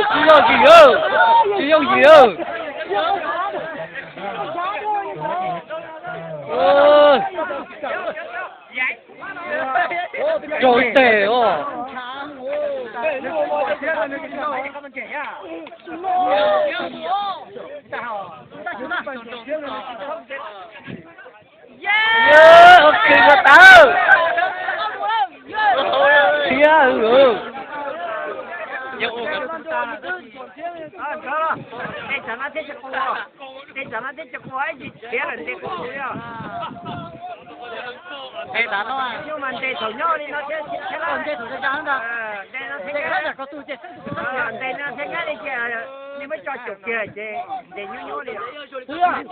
Tsis yooj yim, tsis yooj yim. Raug ib teg os. Ua kis ua tawv. Thiab. Nyuj mas ntes thaum nyob li no thiab, ntes thaum ntes no thiab nyab li ces nws muab tso caum kiag ces ntes nyuaj nyuaj li.